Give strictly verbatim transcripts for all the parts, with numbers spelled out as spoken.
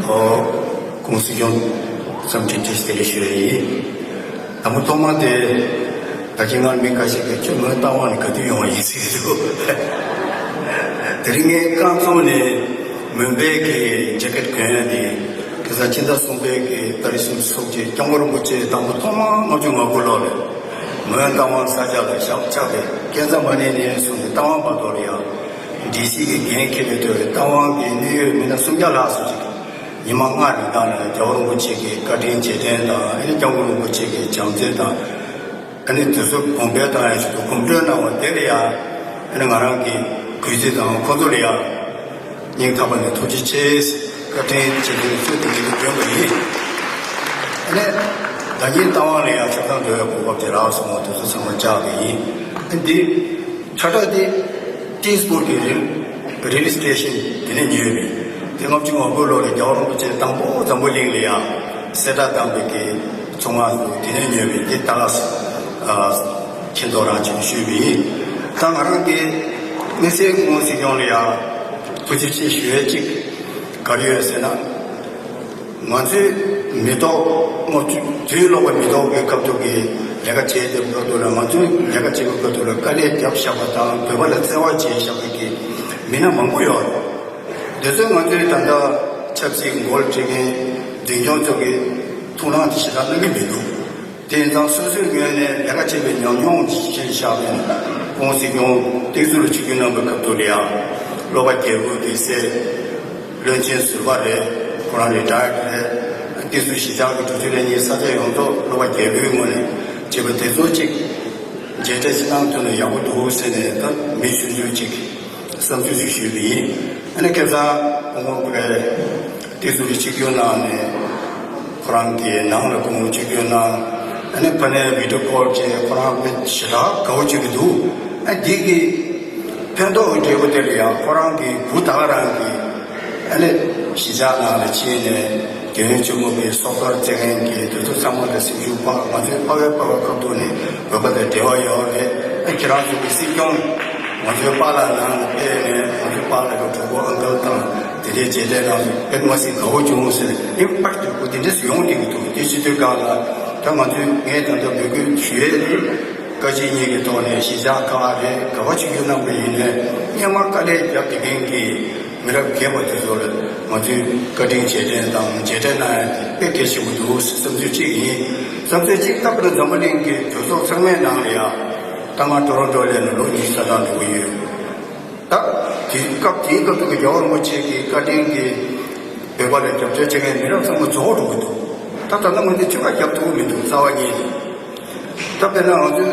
ཨོ། ཀུང་སི་ཡོང་བསམ་འཕྲིན་དེ་དེ་རེ་ཞུ་ཡ་ཡིན། དང་པོ་ཐོག་མ་དེ་ད་ཅི་ང་མི་ཁ་ཤས་ཀྱིས་ཁྱོད་ངའི་ལྟ་བ་ནི་ག་དུས་ཡོང་བ་ཡིན་ཟེར་གྱི་འདུག་དེ་རིང་ངས་རྐང་བཙུགས་ནས་མུན་པའི་གི་ཇེ་ཀེད་གོན་ཡ་དེ་ཁ་སང་ཕྱི་ཟླ་གསུམ་པའི་གི་ཏ་རིག་སུམ་ཅུ་སོ་གཅིག་སྐྱབས་མགོན་རིན་པོ་ཆེ་དང་པོ་ཐོག་མ་ལྔ་བཅུ་ང་དགུ་ལོ་ལ་མོན་རྟ་དབང་ས་ཆ་ལ་ཞབས་བཅགས་པའི་སྐལ་བཟང་མ་ཎི་ནས་བཟུང་སྟེ་རྟ་དབང་བར་དུ་ལ་ཡང་ཌི་སི་གི་འགན་འཁྱེར་བའི་ཐོག་རྟ་དབང་གི་གནད་ཡོད་མི་སྣ་སུམ་བརྒྱ་ལྷག་ཙམ་ཅིག་ཉི་མ་ལྔ་རིང་ཐང་ལ་རྒྱལ་བ་རིན་པོ་ཆེ་གི་བཀའ་དྲིན་རྗེས་དྲན་དང་ཨ་ནི་སྐྱབས་མགོན་རིན་པོ་ཆེ་གི་བྱམས་བརྩེ་དང་ཨ་ནི་དུས་ཚོད་གོང་འཕེལ་བཏང་ཡ་ཞིག་ཏུ་གོམ་བགྲོད་གནང་བ་དེ་ལ་ཡང་ཨ་ནི་ང་རང་གི་གུས་བརྩི་དང་ཁོང་ཚོ་ལ་ཡང་སྙིང་ཐག་པ་ནས་ཐུགས་རྗེ་ཆེ། བཀའ་དྲིན་རྗེས་དྲན་གསོལ་འདེབས་འདི་འདྲ་བསྐྱོན་པ་ཡིན། ཨ་ནི་ཟླ་ཉིན་རྟ་དབང་ལ་ཡང་ཆ་ཚང་འགྲོ་བའི་གོ་སྐབས་དེ་རག་སོང་བ་དེ་ཚོ་ཚང་མ་བཅག་པ་ཡིན། ཨ་ནི་འདི་ཁྲ་ཁྲ་དེ། ཏིན་སྤུར་གྱི་རིལ་རིལ་སི་ཊེ་ཤན་དེ་ནས་ཉོས་པས། དེ་ལྔ་བཅུ་ང་དགུ་ལོ་ལ་རྒྱལ་བ་རིན་པོ་ཆེ་དང་པོ་འཛམ་བུ་གླིང་ལ་ཡང་གསལ་བསྒྲགས་བཏང་པའི་གི་ཚོང་ཁང་དུ་དེ་ནས་ཉོས་པས། དེ་ད་ལ་ཁྱེད་ཚོ་རང་ཆེན་ཞུས་པས། ད་ང་རང་གི་དམིགས་བསལ་ཀུང་སི་ཡོང་ལ་ཡང་ཐུགས་རྗེ་ཆེ་ཞུ་ཡས་གཅིག་ག་རེ་ཡོད་ཟེར་ན། ང་ཚོའི་མི་ཐོག་ལྔ་བཅུ་དུས་ལོག་པའི་མི་ཐོག་གི་སྐབས་ཐོག་གི་ལས་ཀ་བྱས་ཏེ་སྐབས་ཐོག་ལ་ང་ཚོའི་ལས་ཀ་བྱེད་པའི་སྐབས་ཐོག་ལ་དཀའ་ལས་བརྒྱབ་བཞག་པ་དང་བོད་པ་ལ་བརྩེ་བ་བྱས་བཞག་པའི་གི་མི་སྣ་མང་པོ་ཡོད་རེད། འདི་ཚོས་ང་ཚོའི་ད་ལྟ་ཆབ་སྲིད་མགོ་ཁྲིད་མཁན་འཛིན་སྐྱོང་ཚོ་གི་ཐུགས་སྣང་དེ་ཞེ་དྲག་གནང་གི་མི་འདུག་དེ་ཡིན་ཙང་སོ་སོའི་ངོས་ནས་ལས་ཀ་བྱེད་པའི་ཉམས་མྱོང་ཅིག་བཞག་ནས་ཀུང་སི་ཡོང་ཏིག་ཙུ་ལ་ཆིབས་བསྒྱུར་གནང་བའི་སྐབས་ཐོག་ལ་ཡང་སློབ་པ་རྒྱལ་པོ་གི་སྲས། བློན་ཆེན་ཟུར་པ་རེད། ཁོ་རང་རི་ཊ་ཡར་རེད། ཏིག་ཙུ་གཞིས་ཆགས་ཀྱི་དྲུག་ཅུ་རེ་གཉིས་ས་ཆ་ཡོངས་རྫོགས་སློབ་པ་རྒྱལ་པོའི་ངོས་ནས་བྱས་པ་དེ་ཚོ་གཅིག་མཇལ་འཕྲད་ཅིག་གནང་ཐུབ་ན་ཡག་པོ་འདུག་ཟེར་ནས་ད་མི་ཆུང་ཆུང་གཅིག་བསམ་ཚུལ་ཞིག་ཞུས་པ་ཡིན། ཨ་ནི་ཁ་སང་ཁོང་ཁོང་རེད། ཏིག་ཙུ་གི་ཆིབས་བསྒྱུར་གནང་ནས་ཁོ་རང་གི་ནང་ལ་ཁོང་ཆིབས་བསྒྱུར་གནང་། ཨ་ནི་ཕ་ནས་བི་ཌི་ཡོ་ཀོལ་བྱས་ཁོ་རང་དཔེ་ཞེ་དྲག་དགའ་བོ་བྱེད་ཀྱི་འདུག་ཨ་འདི་གི་ཕན་ཐོགས་ཀྱི་འབྲས་བུ་དེ་ལ་ཡང་ཁོ་རང་གི་བུ་ད་ག་རང་གི་ཨ་ནི་གཞིས་ཆགས་ནང་ལ་ཕྱིན་ནས་རྒྱལ་ཡོངས་ཆེན་མོ་གི་སྲོག་ཐོག་བརྩེགས་མཁན་གྱི་དེ་ཚོ་ཚང་མ་ལ་སེམས་ཤུགས་སྤར། ང་ཚོའི་ཕ་བའི་ཕ་བ་སྐབས་ཐོག་ནས་བོད་པ་དང་འབྲེལ་བ་ཡོད་རེད། ཨ་ཁྱེད་རང་ཚོ་གི་སྲིད་སྐྱོང་ང་ཚོའི་པཱ་ལགས་ནང་ལ་ཕེབས་ནས་ང་ཚོའི་པཱ་ལགས་ཀྱི་གྲོགས་པོ་ཨང་ཀལ་དང་དེ་འདྲའི་མཇལ་འཕྲད་གནང་སོང་། དཔེ་མ་སྲིད་དགའ་བོ་བྱུང་ཟེར་ཨིམ་པེག་ཊི་ཡོད་པོ་དེ་འདྲས་ཡོང་བསྡད་ཀྱི་འདུག་དེ་སྤྱི་འཐུས་སྒང་ལ་ད་ང་ཚོས་ངས་ད་ལྟ་འབོད་སྐུལ་ཞུ་ཡས་དེ། བཀའ་སྤྱི་གཉིས་ཀྱི་ཐོག་ནས་གཞིས་ཆགས་ཁག་རེད། ག་པར་ཆིབས་བསྒྱུར་གནང་པ་ཡིན་ནའི་སྔོན་མ་དཀའ་ལས་བརྒྱབ་བསྡད་མཁན་གྱི་མི་རབས་རྒས་པ་དེ་ཚོ་ལ་ང་ཚོས་བཀའ་དྲིན་རྗེས་དྲན་དང་མཇལ་འཕྲད་གནང་ཡ་དེ་དཔེ་གལ་ཆེན་པོ་འདུག་བསམ་ཚུལ་གཅིག་ཡིན། བསམ་ཚུལ་གཅིག་ལྟ་བུ་ལ་འཛམ་བུ་གླིང་གི་གྲོས་ཚོགས་ཚང་མའི་ནང་ལ་ཡ་ད་ང་ཊོ་རོན་ཊོ་ལ་ཡིན་ན་ལོ་ཉི་ཤུ་རྩ་གྲངས་འགྲོ་གི་ཡོད། ད་དེའི་སྐབས་དེའི་སྐབས་དུ་གི་རྒྱལ་བ་རིན་པོ་ཆེ་གི་བཀའ་དྲིན་གྱིས་བོད་པ་ལ་རྒྱབ་སྐྱོར་བྱེད་མཁན་མི་རབས་ཚང་མ་རྫོགས་འགྲོ་གི་འདུག་ད་ད་ལྟ་ང་ཚོས་ཅི་ག་རྒྱབ་ཐུབ་ཀྱི་མི་འདུག་རྩ་བ་ཉིད་ནས། ད་དཔེར་ན་ང་ཚོས་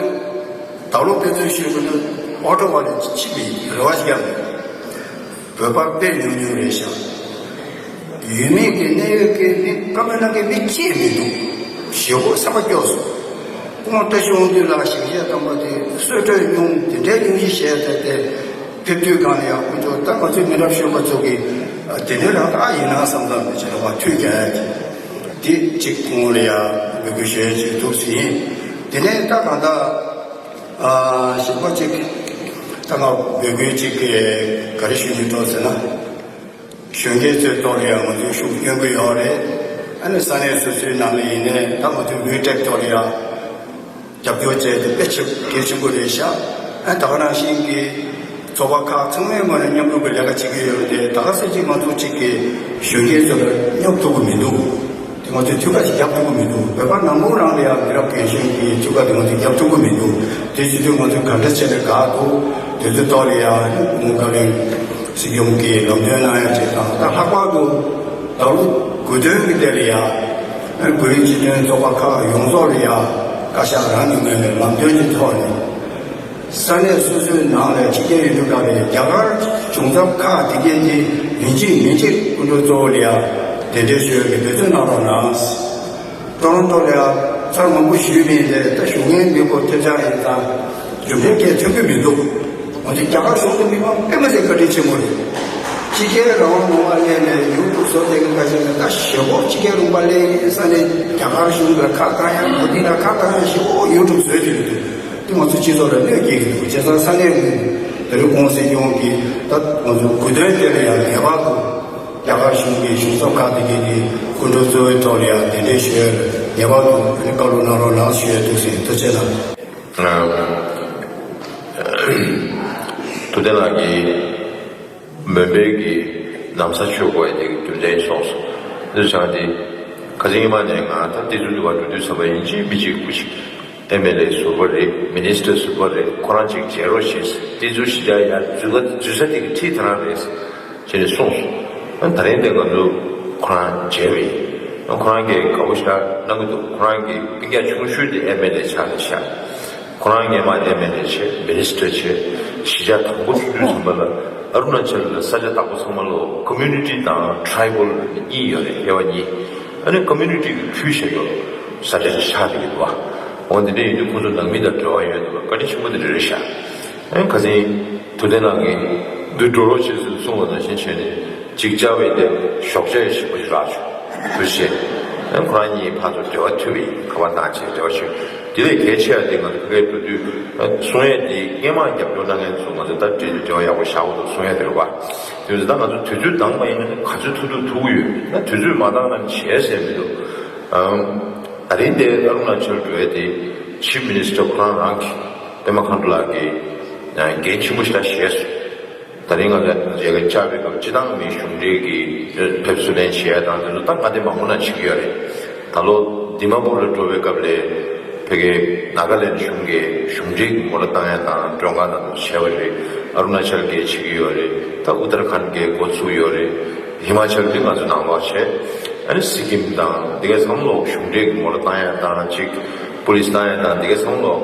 ད་ལོ་དཔེ་མཚོན་ཞུས་པ་ན་ཨོ་ཊ་ཝ་ལ་ཕྱིན་པའི་རེ་བ་ཞིག་བརྒྱབ་ནས་བོད་པ་དཔེ་ཉུང་ཉུང་རེད་ཤག་ཡུལ་མི་གི་གནད་ཡོད་ཀྱི་མི་བཀའ་མོལ་གནང་མཁན་མི་གཅིག་མི་འདུག་ཞེ་པོ་སེམས་པ་སྐྱོ་སོང་། སྐུ་ངོ་བཀྲ་ཤིས་དབང་འདུས་ལགས་ཞིང་གཤེགས་དམ་པ་དེ་གསོལ་གྲོལ་སྙུང་དེ་འདྲའི་སྙུང་གཞི་བཞེས་ཏེ་དེ་ཕེབས་དུས་གང་ལ་ཡང་དཀོན་མཆོག་ད་ང་ཚོའི་མི་རབས་གཞོན་པ་ཚོ་གིས་དེ་འདྲའི་རང་ད་ཡིན་ན་བསམ་བསམ་མི་བྱེད་རོགས་པ་ཐུགས་རྒྱ་ཡ་གི་དེ་གཅིག་ཁོང་ལ་ཡང་འབོད་སྐུལ་ཞུ་ཡ་ཅིག་ཐུགས་སུ་ཡིན། དེ་ནས་ད་གང་ལྟར་ཨ་གཞན་པ་གཅིག་ད་ང་འབོད་སྐུལ་གཅིག་ག་རེ་ཞུ་རྒྱུ་འགྲོ་ཟེར་ན། གཞོན་སྐྱེས་ཚོའི་ཐོག་ལ་ཡང་ང་ཚོས་ཤུགས་སྣོན་གྱི་ཡོད་རེད། ཨ་ནི་ས་གནས་སོ་སོའི་ནང་ལ་ཡིན་ནའི་ད་ང་ཚོའི་མུའུ་ཊེག་ཐོག་ལ་ཡང་རྒྱབ་སྐྱོར་བྱས་ཏེ་དཔེ་ཆེ་གལ་ཆེན་པོ་རེད་ཤག་ཨ་ད་ག་ནང་བཞིན་གྱི་ཚོགས་པ་ཁག་ཚང་མའི་ངོས་ནས་མཉམ་རུབ་ཀྱི་ལས་ཀ་བྱེད་ཀྱི་ཡོད་རེད་དེ་ད་ག་ཟེར་གྱི་ང་ཚོ་གཅིག་གི་གཞོན་སྐྱེས་ཚོ་ལ་སྙོབ་ཐུབ་ཀྱི་མི་འདུག་དེ་ང་ཚོས་ཐུགས་ཁ་ཞིག་རྒྱབ་ཐུབ་ཀྱི་མི་འདུག་བོད་པ་ནང་ཁུལ་རང་ལ་ཡང་མི་རབས་རྒན་གཞོན་གྱི་ཐུགས་ཁ་དེ་ང་ཚོས་རྒྱབ་ཐུབ་ཀྱི་མི་འདུག་དེ་བྱེད་དུས་ང་ཚོས་ག་འདྲ་བྱས་ནས་དགའ་འདུག་དེ་ཚོའི་ཐོག་ལ་ཡང་ངོ་བཀའ་བློན་སྲིད་སྐྱོང་གིས་ལམ་སྟོན་གནང་ཡ་བྱེད་སྟངས་ད་ལྷག་པར་དུ་ད་ལོ་དགུ་སྟོན་གྱི་དེ་ལ་ཡང་བོད་རིགས་སྤྱི་མཐུན་ཚོགས་པ་ཁག་ཡོངས་རྫོགས་ལ་ཡང་བཀའ་ཤག་རང་གི་ངོས་ནས་ལམ་སྟོན་གྱི་ཐོག་ནས་ས་གནས་སོ་སོའི་ནང་ལ་ཕྱི་རྒྱལ་ཡུལ་གྲུ་ཁག་ལ་རྒྱ་གར་གཞུང་ཚབ་ཁག་དེ་གའི་དེ་ཡིན་གཅིག་མིན་གཅིག་སྐུ་མགྲོན་གཙོ་བོ་ལ་ཡང་གདན་འདྲེན་ཞུ་ཡ་གི་འབད་བརྩོན་གནང་རོགས་གནང་། ཊོ་རོན་ཊོ་ལ་ཡང་ཚར་མང་པོ་ཞུས་མིན་ཏེ་ད་ཞུ་མཁན་མི་སྐོར་ཐེབས་ཆག་ཡིན་ཙང་རྒྱུ་མཚན་སྐད་ཐོན་གི་མི་འདུག་ང་ཚོ་རྒྱ་གར་གཞུང་གི་མི་མང་དཔེ་མ་ཚད་བཀའ་དྲིན་ཆེན་པོ་རེད། ཕྱི་རྒྱལ་རང་དབང་ལུང་པ་གླས་ནས་ཡུ་ཊུབ་བཟོ་བསྡད་མཁན་ཁ་ཤས་ནས་ད་ཞེ་པོ་ཕྱི་རྒྱལ་ལུང་པ་གླས་ཡིན་ས་ནས་རྒྱ་གར་གཞུང་ལ་ཁ་བཏང་ཡ་མོ་དི་ལ་ཁ་བཏང་ཡ་ཞེ་པོ་ཡུ་ཊུབ་བཟོས་བསྡད་ཀྱི་འདུག་དེ་ང་ཚོ་སྤྱི་ཚོགས་ལ་གནོད་སྐྱེལ་གྱི་འདུག་བྱས་ཙང་ས་གནས་ཀྱི་དེ་རིང་ཀུང་སི་ཡོངས་ཀྱིས་ད་ང་ཚོ་གུ་དོན་དེ་ལ་ཡང་ངེས་པར་དུ། རྒྱ་གར་གཞུང་གི་གཞུང་ཚབ་ཁག་དེ་གའི་གི་སྐུ་མགྲོན་གཙོ་བོའི་ཐོག་ལ་ཡང་གདན་འདྲེན་ཞུ་ཡ་ལ་ངེས་པར་དུ་བཀའ་སློབ་གནང་རོགས་གནང་ཞུ་ཡ་འདུག་ཟེར། ཐུགས་རྗེ་གནང་། ཐུབ་བསྟན་ལགས་ཀྱིས་མོན་པའི་གི་ན་བཟའ་མཆོད་དགོས་ཡ་དེ་གི་རྒྱུ་མཚན་གསུངས་སོང་། འདི་ཚོ་ཆང་དེ་ཁ་སང་ཉི་མ་ནས་ང་ད་ཏི་ཙུ་འདི་བ་འགྲོ་དུས་ཙམ་པ་ཡིན་གཅིག་མིན་གཅིག་སྐུ་ཞིག་ཨེམ་ཨེལ་ཨེ་ཟུར་པ་རེད། མི་ནིས་ཊར་ཟུར་པ་རེད། ཁོ་རང་ཅིག་མཇལ་རོགས་བྱེད། ཏི་ཙུ་ཞི་ཅཱ་ཡ་འཛུལ་ག་འཛུལ་ས་དེ་གི་འཁྲིས་དེ་རང་རེད་ཅེས་ནས་གསུངས་སོང་། ད་རིང་དེ་ང་ཚོ་ཁོ་རང་མཇལ་བ་ཡིན། ཁོ་རང་གིས་དགའ་པོ་ཞེ་དྲག་གནང་གི་འདུག་ཁོ་རང་གི་སྤུན་ཀྱག་ཆུང་ཤོས་དེ་ཨེམ་ཨེལ་ཨེ་ཆགས་ནས་ཤག་ཁོ་རང་སྔོན་མ་ཨེམ་ཨེལ་ཨེ་བྱས། མི་ནིས་ཊར་བྱས། གཞིས་ཆགས་དང་པོ་ཚུགས་དུས་ཙམ་པ་ལ་ཨ་རུ་ན་ཅལ་ལ་ས་ཆ་བདག་པོ་ཚང་མ་ལོ་ཀོ་མུ་ནི་ཊི་དང་ཊི་རའི་བལ་གཉིས་ཡོད་རེད། དབྱེ་བ་གཉིས། ཨ་ནི་ཀོ་མུ་ནི་ཊི་གི་ཕུལ་བྱས་ཡོད། ས་ཆ་ཆགས་བསྡད་ཀྱི་འདུག་བ། འོ་འདི་འདྲ་ཡིན་དུས་ཁོང་ཚོ་ནང་མི་དང་འབྲེལ་བ་ཡོད་འདུག་བ། བཀའ་དྲིན་ཆེན་པོ་འདི་འདྲ་རེད་ཤག་ཨ་ནི་ཁ་སང་ཐུབ་བསྟན་ལགས་ཀྱིས་འདི་འགྲོ་རོགས་བྱེད་ཟེར་གསུངས་པ་དང་གཞན་བྱས་ནས་ཅིག་བཅར་བའི་དེ་ཞོགས་ཇ་ཡི་ཞིམ་པོ་ཞིག་རག་བྱུང་། དུས་ཆེན། ཨ་ནི་ཁོ་རང་གཉིས་ཕར་ཚུར་འབྲེལ་བ་མཐུད་པ་ཡིན། ཁ་པར་བཏང་བྱས་འབྲེལ་བ་བྱུང་། དེ་ལས་གལ་ཆེ་བ་དེ་ང་ཚོ་ཕ་གིར་འགྲོ་དུས་གསུང་ཡས་དེ་སྔོན་མ་རྒྱབ་སྐྱོར་གནང་མཁན་ཚོ་ང་ཚོ་ད་འབྲེལ་འབྲེལ་བ་ཡག་པོ་བཞག་དགོས་འདུག་གསུང་ཡས་དེ་རེད་བ། དེ་ཚོ་ད་ང་ཚོ་དུས་ཚོད་འདང་མ་ཡིན་ན་ག་ཚོད་ཐུག་ཐུག་ཐུག་གི་ཡོད། ད་དུས་ཚོད་མ་འདང་ན་བྱས་ཟེར་མི་འདུག་ཨམ། ད་རིང་དེ་ཨ་རུ་ན་ཅལ་འགྲོ་ཡས་དེ་ཆིབ་མི་ནིས་ཊར་ཁོ་རང་རང་གིས་པེ་མ་ཁ་འདྲོ་ལགས་ཀྱིས་འགན་ཆེན་པོ་ཞིག་ད་བཞེས་སོང་། ད་རིང་ང་ཚོ་མཇལ་ཁ་བཅར་བའི་སྐབས་སྤྱི་བཏང་མི་གཞུང་འབྲེལ་གྱི་ཕེབས་བསུ་ལེན་བྱེད་ཡ་དང་དེ་ཚོ་ད་མངའ་སྡེ་མང་པོ་ནང་བྱེད་ཀྱི་ཡོད་རེད། ད་ལོ་དི་མ་པུར་ལ་འགྲོ་བའི་སྐབས་ལ་ཕ་གིའི་ནཱ་ག་ལེན་ཌ་གཞུང་གིས་གཞུང་འབྲེལ་གྱི་མོ་ཊ་བཏང་ཡ་དང་མགྲོན་ཁང་དང་དེ་ཚོ་བྱས་པ་རེད། ཨ་རུ་ན་ཅལ་གྱིས་བྱེད་ཀྱི་ཡོད་རེད། ད་ཨུ་ཏར་ཁཱན་གྱིས་འགོ་ཚུགས་ཡོད་རེད། ཧི་མ་ཅལ་དེ་ང་ཚོ་ནང་ལོགས་བྱས། ཨ་ནི་སི་ཀིམ་དང་དེ་གའི་ཚང་མ་ལོག་གཞུང་འབྲེལ་གྱི་མོ་ཊ་བཏང་ཡ་དང་ཅིག་པུ་ལིས་བཏང་ཡ་དང་དེ་གའི་ཚང་མ་ལོག་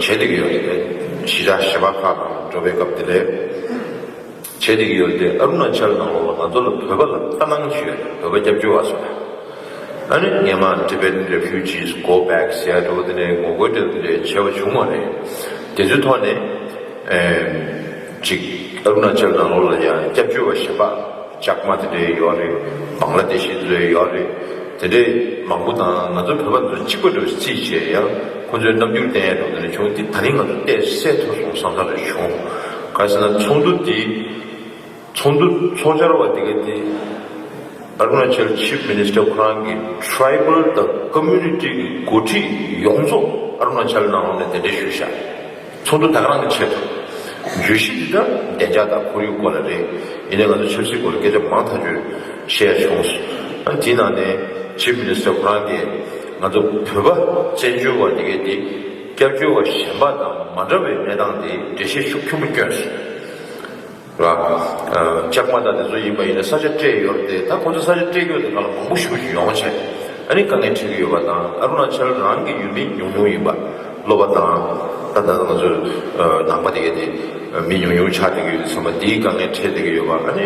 བྱེད་བསྡད་ཀྱི་ཡོད་རེད། གཞིས་ཆགས་གཞན་པ་ཁག་དང་འགྲོ་བའི་སྐབས་དེ་ལས་བྱེད་བསྡད་ཀྱི་ཡོད་རེད་དེ། ཨ་རུ་ན་ཅལ་ནང་ལོགས་ལ་ང་ཚོ་ལ་བོད་པ་ལ་ལྟ་སྣང་ཅིག་ཡོད་རེད། བོད་པ་སྐྱབས་བཅོལ་བ་ཚོ་ལ། ཨ་ནི་སྔོན་མ་Tibetan refugees go back ཟེར་ཡ་འདྲ་བོ་དེ་འདྲའི་ངོ་རྒོལ་འདྲ་བོ་དེ་འདྲའི་བྱས་པ་བྱུང་བ་རེད། དེ་ཚོའི་ཐོག་ནས་ཨེམ། ཅིག་ཨ་རུ་ན་ཅལ་ནང་ལོགས་ལ་ཡང་སྐྱབས་བཅོལ་བ་གཞན་པ་ཅག་མ་དེ་འདྲའི་ཡོད་རེད། བང་ལ་དེ་ཤི་ཚོའི་ཡོད་རེད། དེ་འདྲའི་མང་པོ་དང་ང་ཚོ་བོད་པ་ཚོ་གཅིག་པ་འདྲ་བོ་རྩིས་བྱས་ཡང་ཁོང་ཚོའི་རྣམ་འགྱུར་བསྟན་ཡ་འདྲ་བོ་དེ་འདྲ་བྱུང་། དེ་ད་རིང་ང་ཚོ་བལྟས་གསལ་ཐུབ་སོང་བསམ་ས་རེ་བྱུང་། ག་རེ་ཟེར་ན་ཚོགས་འདུ་དེ། ཚོགས་འདུ་ཚོགས་བཅར་བ་དེ་ག་དེ་ཨ་རུ་ན་ཅལ་ཆིབ་མི་ནིས་ཊར་ཁོ་རང་གི་ཊི་རའི་བལ་དང་ཀོ་མུ་ནི་ཊི་གི་འགོ་ཁྲིད་ཡོངས་རྫོགས་ཨ་རུ་ན་ཅལ་ནང་ལོགས་ནས་གདན་འདྲེན་ཞུས་ཤག་ཚོགས་འདུ་ད་ག་རང་གི་ཆེད་དུ། བརྗོད་གཞི་འདི་ལྟར་བདེ་འཇགས་དང་ཁོར་ཡུག་སྐོར་ལ་རེད། ཡིན་ནའི་ང་ཚོ་ཆབ་སྲིད་སྐོར་ལ་སྐད་ཆ་མང་ཐག་ཆོད་བཤད་ཡ་བྱུང་སོང་། ཨ་དེའི་ནང་ནས་ཆིབ་མི་ནིས་ཊར་ཁོ་རང་གིས་ང་ཚོ་བོད་པ་བཙན་བྱོལ་བ་དེ་གའི་དེ་སྐྱབས་བཅོལ་བ་གཞན་པ་དང་མ་འདྲ་བའི་གནས་སྟངས་དེ་འགྲེལ་བཤད་ཤུགས་ཆེན་པོ་བསྐྱོན་སོང་། ར། ལྕགས་མ་དང་དེ་ཚོ་ཡིན་པ་ཡིན་ན་ས་ཆ་སྤྲད་ཡོད་རེད་དེ། ད་ཁོང་ཚོ་ས་ཆ་སྤྲད་ཡོད་དེ་ག་ལ་མང་པོ་ཞེ་པོ་ཞིག་ཡོང་བྱས། ཨ་ནི་དཀའ་ངལ་འཕྲད་ཀྱི་ཡོད་པ་དང་། ཨ་རུ་ན་ཅལ་རང་གི་ཡུལ་མི་ཉུང་ཉུང་ཡིན་པ། སློབ་པ་དང་། ད་ད་ང་ཚོ་ནང་པ་དེ་གས་དེ་མི་ཉུང་ཉུང་ཆགས་བསྡད་ཀྱི་ཡོད་དུས་ཙམ་པ་དེའི་དཀའ་ངལ་འཕྲད་བསྡད་ཀྱི་ཡོད་པ། ཨ་ནི་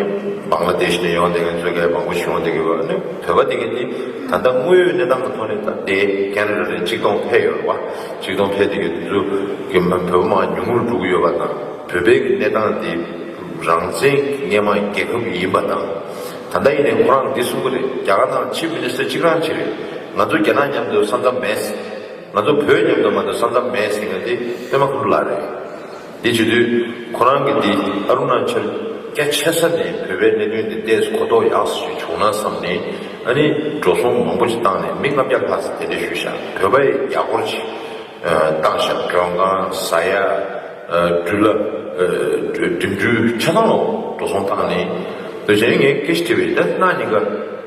བང་ལ་དེ་ཤི་ནས་ཡོང་བསྡད་མཁན་ཚོ་གས་མང་པོ་ཞིག་ཡོང་བསྡད་ཀྱི་ཡོད་པ། ཨ་ནི་བོད་པ་དེ་གས་དེ་ད་ལྟ་དངོས་ཡོད་གནས་སྟངས་ཀྱི་ཐོག་ནས་ད་དེ་ཁེ་ན་ཌ་ལ་ཆིག་སྟོང་ཕེབས་ཡོད་རེད་བ། ཆིག་སྟོང་ཕེབས་བསྡད་ཀྱི་དུས་ཚོད་ཀྱི་མ་བོད་པ་མང་ཉུང་རུ་འགྲོ་གི་ཡོད་པ་དང་། བོད་པའི་གནས་སྟངས་དེ་རང་བཙན་གྱི་སྔོན་མ་རྒྱལ་ཁབ་ཡིན་པ་དང་། ད་ལྟ་ཡིན་ནའི་ཁོ་རང་འདི་གསུང་གི་རེད། རྒྱ་གར་ནང་ཆིབ་མི་ནི་སི་ཊར་གཅིག་རང་གཅིག་རེད། ང་ཚོ་རྒྱ་ནག་མཉམ་དུ་ས་མཚམས་མེད། ང་ཚོ་བོད་མཉམ་དུ་མ་གཏོགས་ས་མཚམས་མེད་ཟེར་མཁན་དེ་པད་མ་ཁུ་ལ་རེད། འདི་བྱེད་དུས་ཁོ་རང་གིས་འདི་ཨ་རུ་ན་ཅལ་རྒྱ་ཆེ་ས་ནས་བོད་པའི་གནད་དོན་འདི་ཏོག་ཙམ་གོ་རྟོགས་ཡག་ས་ཞིག་བྱུང་ན་བསམ་ནས། ཨ་ནི་འགྲོ་སོང་མང་པོ་ཞིག་བཏང་ནས་མི་ལྔ་བརྒྱ་ལྷག་ཙམ་གདན་འདྲེན་ཞུས་ཤག་བོད་པ་ཡི་ཡག་སྐོར་ཅིག་ཨ། བཏང་ཤག་མགྲོན་ཁང་། ཟ་ཡ། ཨ། འགྲུལ་ལ། ཨ། འགྲིམ་འགྲུལ་ཆ་ཚང་ལ་འགྲོ་སོང་བཏང་ནས། དེ་བྱས་ངས་སྐད་ཆ་དྲིས་པ་ཡིན། ད་གནངས་ཉིན་ཀ་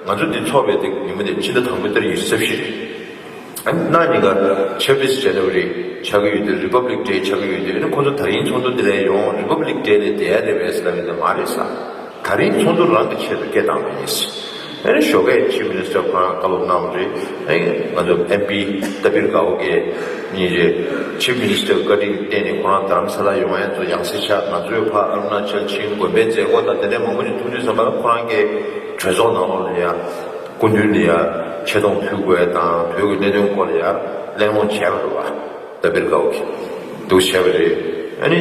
ང་ཚོ་འདི་ཚོགས་པའི་དེ་ཉིན་མོ་དེ་ཕྱི་ཟླ་དང་པོའི་ཏ་རིག་ཉི་ཤུ་རྩ་བཞི་རེད། ཨ་ནི་གནངས་ཉིན་ཀ་ཆབ་སྦིས་ཇེ་ནུ་ཝ་རི་ཆགས་ཀྱི་ཡོད་དུས། རི་པབ་ལིག་ཌེ་ཆགས་ཀྱི་ཡོད་དུས། ཨ་ནི་ཁོ་ཚོ་ད་རིང་ཚོགས་འདུ་དེ་ལ་ཡོང་། རི་པབ་ལིག་ཌེ་ལ་བསྡད་ཡ་རེད་པས་ཟེར་ལབ་ཡོད་དེ། མ་རེད་ཟེར། ད་རིང་ཚོགས་འདུ་རང་གི་ཆེད་དུ་སྐད་བཏང་བ་ཡིན། ཨ་ནི་ཞོགས་ཀས་ཆིབ་མི་ནི་སི་ཊར་ཁོ་རང་བཀའ་སློབ་གནང་བ་རེད། ཨ་ནི་ང་ཚོ་ཨེམ་པི་ཏ་པིར་གའོ་གིས་ཉིན་རེ་ཆིབ་མི་ནི་སི་ཊར་བཀའ་དྲིན་བརྟེན་ནས་ཁོ་རང་རྡ་རམ་ས་ལ་ཡོང་ཡ་ཚོ་ཡང་སེ་ཆགས། ང་ཚོས་ཕར་ཨ་རུ་ན་ཅལ་ཕྱིན། དགོན་པའི་མཛད་སྒོ་དང་དེ་འདྲའི་མང་པོ་ཞིག་ཐུག་དུས་ཙམ་པ་ལ་ཁོ་རང་གིས་གྲོས་ཚོགས་ནང་ལོགས་ལ་ཡ་སྐུ་མདུན་ལ་ཡ་ཆེ་མཐོང་ཕུལ་དགོས་ཡ་དང་། བོད་ཀྱི་གནད་དོན་སྐོར་ལ་ཡ་གླེང་སློང་བྱས་པ་རེད་བ། ཏ་པིར་གའོ་གིས་འདུག་བྱས་པ་རེད། ཨ་ནི་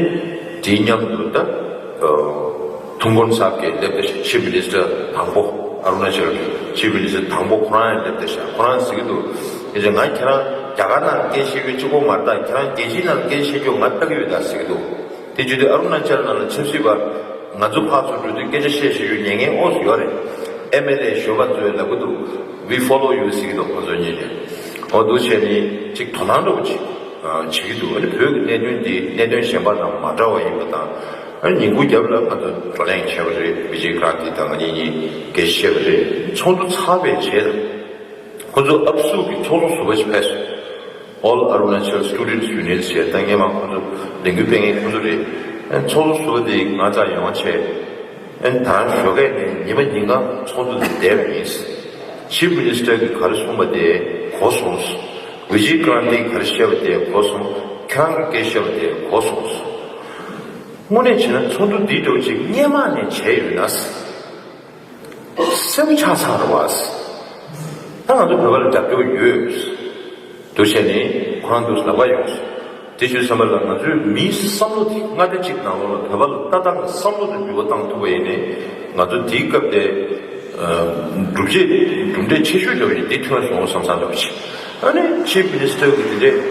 དེའི་མཉམ་དུ་ད་ཨ་ཐུང་གོན་སབ་ཀྱིས་སླེབས་བསྡད་ཤག་ཆིབ་མི་ནི་སི་ཊར་དང་པོ། ཨ་རུ་ན་ཅལ་གྱི་ཆིབ་མི་ནི་སི་ཊར་དང་པོ་ཁོ་རང་ཡང་སླེབས་བསྡད་ཤག་ཁོ་རང་ཟེར་གྱི་འདུག་ཨེ་ཅེ། ང་ཁྱེད་རང་རྒྱ་གར་ནང་སྐད་བཤད་རྒྱུ་གཅིག་པོ་མ་རེད་ད། ཁྱེད་རང་རྒྱལ་སྤྱིའི་ནང་སྐད་བཤད་རྒྱུ་ང་ལྟ་གི་ཡོད་ད་ཟེར་གྱི་འདུག་དེ་བྱེད་དུས་ཨ་རུ་ན་ཅལ་ནང་ལ་ཆབ་སྲིད་པ་ ང་ཚོ་ཕར་ཚུར་འགྲོ་དུས་སྐད་ཆ་བཤད་བཤད་རྒྱུ་ཉན་མཁན་ཨོ་ཡོད་རེད། ཨེམ་ཨེལ་ཨེ་གཞོན་པ་ཚོས་ལབ་གི་འདུག We follow you ཟེར་གི་འདུག་ཁོ་ཚོ་གཉིས་ཀྱིས། ཨོ་འདུག་བྱས་ནས་ཅིག་དོ་སྣང་འདྲ་བོ་ཅིག་བྱེད་ཀྱི་འདུག་ཨ་ནི་བོད་ཀྱི་གནད་དོན་འདི་གནད་དོན་གཞན་པ་དང་མ་འདྲ་བ་ཡིན་པ་དང་། ཨ་ནི་ཉིན་གུང་རྒྱབ་ལ་ང་ཚོ་བགྲོ་གླེང་བྱས་པ་རེད། བི་ཇེ་ཀྲན་ཏི་དང་ང་གཉིས་གཉིས་སྐད་ཆ་བཤད་པ་རེད། ཚོགས་འདུ་ཚར་བའི་རྗེས་ལ། ཁོ་ཚོ་ཨབ་སུ་གི་ཚོགས་གཙོ་ཟུར་པ་ཞིག་ཕེབས་སོང་། All Arunachal Students Union ཞེས་ད་སྔས་མ་ཁོ་ཚོ་ལས་འགུལ་སྤེལ་མཁན་ཁོ་ཚོ་རེད། ཚོགས་གཙོ་ཟུར་པ་དེ་ང་ཚོ་ཡོང་བ་བྱས། ད་རང་ཞོགས་ཀས་ནས་ཉི་མ་ཉིན་གང་ཚོགས་འདུ་དེ་བསྡད་པ་ཡིན། Chief Minister གིས་ག་རེ་གསུངས་པ་དེ་གོ་སོང་། བི་ཇེ་ཀྲན་ཏིས་ག་རེ་བཤད་པ་དེ་གོ་སོང་། ཁྱེད་རང་གིས་སྐད་བཤད་པ་དེ་གོ་སོང་། དངོས་གནས་བྱས་ན་ཚོགས་འདུ་འདི་འདྲ་བོ་ཅིག་སྔས་མ་ནས་བྱས་ཡོད་ན། སེམས་ཆགས་ཚར་བ། ད་ང་ཚོ་བོད་པ་ལ་རྒྱབ་སྐྱོར་ཡོད། འདུག་བྱས་ནས་ཁོ་རང་འདུག་ལབ་པ་ཡོང་། དེ་ཞུ་བསམ་པ་ལ་ང་ཚོའི་མིའི་བསམ་བློ་དེ་མངའ་སྡེ་གཅིག་ནང་ལོགས་ལ་བོད་པ་ལ་ལྟ་སྟངས་བསམ་བློ་དེ་འགྱུར་བ་བཏང་ཐུབ་པ་ཡིན་ནའི་ང་ཚོ་དེའི་སྐབས་དེ་གྲུབ་ཆ་གྲུབ་འབྲས་ཆེ་ཤོས་འདྲ་བ་ཞིག་འདི་ཐོན་སོང་བསམ་བསམ་འདྲ་བ་ཞིག་ཨ་ནི་ཆིབ་མི་ནི་སི་ཊར་གི་དེ་འདྲས་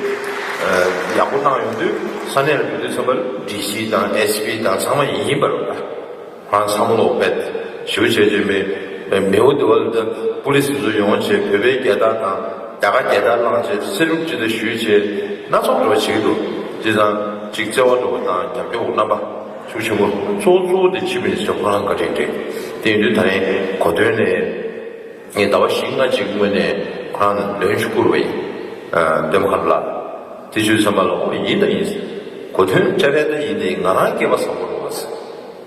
ཡག་པོ་བཏང་ཡོང་དུས་ས་གནས་ལ་འགྲོ་དུས་ཙམ་པ་ལ་ཌི་སི་དང་ཨེ་སི་པི་དང་ཚང་མ་ཡིན་པ་རེད་པ། ཁོ་རང་བསམ་བློ་དཔེ་ཞེ་པོ་བྱས་བྱས་མེད། མེའོ་དེ་བ་ལ་ད་པུ་ལི་སི་དེ་ཚོ་ཡོང་བྱས་བོད་པའི་རྒྱལ་དར་དང་རྒྱ་གར་རྒྱལ་དར་བསླངས་བྱས་སེ་ལུག་ཅི་ད་ཞུས་བྱས་སྣ་ཚོགས་འགྲོ་བྱེད་ཀྱི་འདུག་དེ་དང་ཅིག་བརྩེ་བ་འགྲོ་བ་དང་རྒྱབ་སྐྱོར་རྣམ་པ་ཤུགས་ཆེན་པོ་གཙོ་བོ་གཙོ་བོ་དེ་ཆིབ་མི་ནི་སི་ཊར་ཁོ་རང་བཀའ་དྲིན་རེད། དེ་ཡིན་དུས་ད་རིང་གོ་སྟོན་ནས་ངས་ཟླ་བ་བཞི་ལྔ་ཅིག་སྔོན་ནས་ཁོ་རང་ལ་འདོན་ཞུ་བསྐུར་བ་ཡིན། ཨ་སྟོན་པ་མཁའ་འགྲོ་ལགས། དེ་ཞུས་ཙམ་པ་ལ་ཨོ་ཡིན་ད་ཡིན། གོ་སྟོན་བཅར་རན་ད་ཡིན་ཏེ་ང་རང་སྐྱེས་པ་བཟང་པོ་རེད་བ།